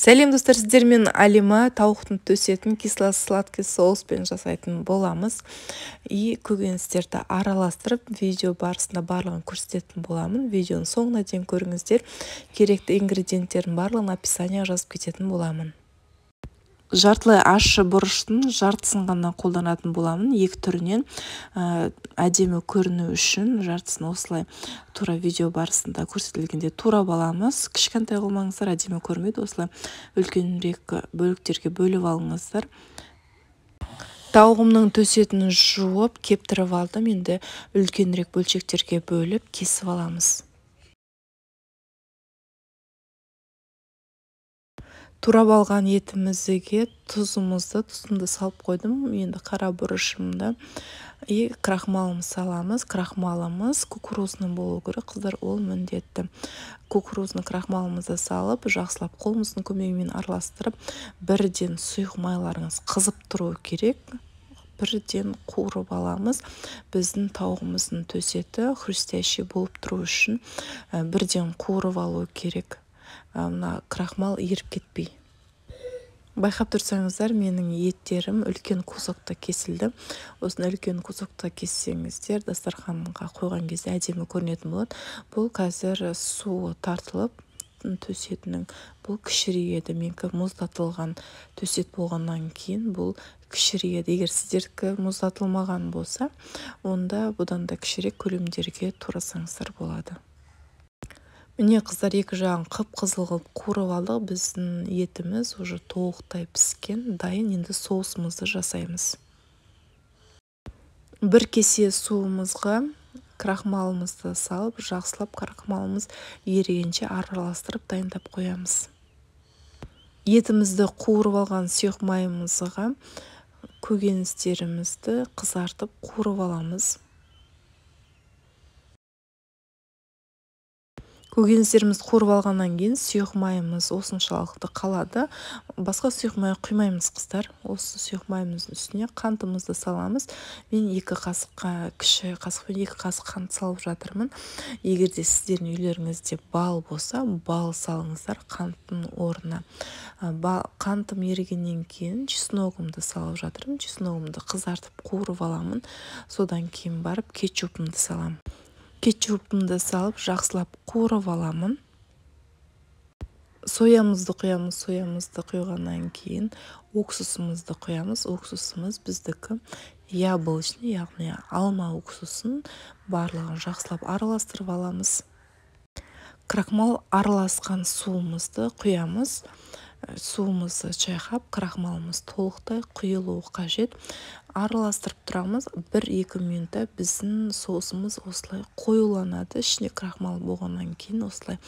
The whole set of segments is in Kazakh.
Сәлем достар, сіздермен Алима. Тауықтың төсетін кисло-сладкий соуспен жасайтын боламыз. И көкөністерді араластырып, видео барысында барлығын көрсететін боламын. Видеоның соңына дейін көріңіздер. Керекті ингредиенттердің барлығын описанияға жазып кететін боламын. Жартылай ащы бұрыштың жартысын ғана қолданатын боламын. Екі түрінен әдемі көріну үшін жартысын осылай тура видео барысында көрсетілгенде турап аламыз. Кішкентай қылмаңыздар, әдемі көрінбейді. Осылай үлкенірек бөліктерге бөліп алыңыздар. Тауығымның төсетін жуып, кептіріп алдым. Енді үлкенірек бөлшектерге бөліп, кесіп аламыз. Турап алған етімізге тұзымды салып қойдым. Енді қара бұрышымды и крахмалымызды саламыз. Крахмалымыз кукурузный болу керек, қыздар, ол міндетті. Кукурузный крахмалымызды салып, жақсылап қолымыздың көмегімен араластырып, бірден сұйық майларыңыз қызып тұру керек. Бірден қуырып аламыз. Біздің тауығымыздың төсеті хрустящий болып тұру үшін бірден қуырып алу керек. Мына крахмал еріп кетпей. Байқап тұрсаңыздар, менің еттерім үлкен кусокта кесілді. Осыны үлкен кусокта кессеңіздер, дастарханға қойған кезде әдемі көрінетін болады. Бұл қазір суы тартылып, төсетінің бұл кішірейеді. Менікі мұздатылған төсет болғаннан кейін бұл кішірейеді. Егер сіздердікі мұздатылмаған болса, онда бұдан да кішірек көлемдерге турасаңыздар болады. Міне қыздар, екі жағын қып-қызыл қылып қуырып алдық. Біздің етіміз уже толықтай піскен, дайын. Енді соусымызды жасаймыз. Бір кесе суымызға крахмалымызды салып, жақсылап крахмалымыз ерігенше араластырып дайындап қоямыз. Етімізді қуырып алған сұйық майымызға көкөністерімізді қызартып қуырып аламыз. Көкөністерімізді қуырып алғаннан кейін сұйық майымыз осыншалықты қалады. Басқа сұйық май құймаймыз, қыздар. Осы сұйық майымыздың үстіне қантымызды саламыз. Мен екі қасыққа, кіші қасықпен 2 қасық қант салып жатырмын. Егер де сіздердің үйлеріңізде бал болса, бал салыңыздар қанттың орнына. Қантым ерігеннен кейін чесногымды салып жатырмын. Чесногымды қызартып қуырып аламын. Содан кейін барып кетчупымды саламын. Кетчупымды салып, жақсылап қуырып аламын. Соямызды құямыз. Соямызды құйғаннан кейін уксусымызды құямыз. Уксусымыз біздікі яблочный, яғни алма уксусын барлығын жақсылап араластырып аламыз. Крахмал араласқан суымызды құямыз. Суымызды шайқап, крахмалымыз толықтай құйылуы қажет. Араластырып тұрамыз. 1-2 минутта біздің соусымыз осылай қоюланады. Ішіне крахмал болғаннан кейін осылай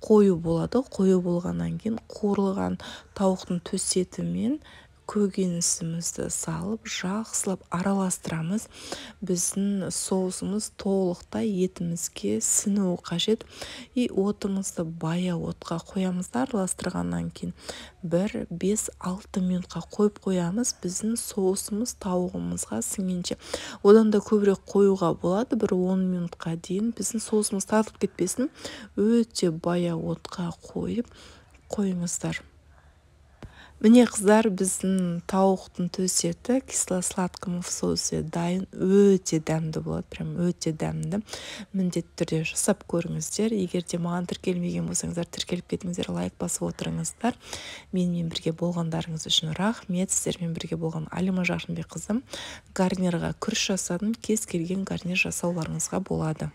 қою болады. Қою болғаннан кейін қуырылған тауықтың төсетімен көкөнісімізді салып, жақсылап араластырамыз. Біздің соусымыз толықтай етімізге сіңуі қажет. И отымызды баяу отқа қоямыз да, араластырғаннан кейін 1-5-6 минутқа қойып қоямыз. Біздің соусымыз тауығымызға сіңгенше. Одан да көбірек қоюға болады, бір 10 минутқа дейін біздің соусымыз тартылып кетпесін. Өте баяу отқа қойып қойыңыздар. Міне қыздар, біздің тауықтың төсеті кисло-сладком в соусе дайын. Өте дәмді болады, прям өте дәмді. Міндетті түрде жасап көріңіздер. Егер де маған тіркелмеген болсаңыздар, тіркеліп кетіңіздер, лайк басып отырыңыздар. Менімен бірге болғандарыңыз үшін рахмет. Сіздермен бірге болған Алима Жарқынбекқызы. Гарнирға күріш жасадым. Кез келген гарнир жасауларыңызға болады.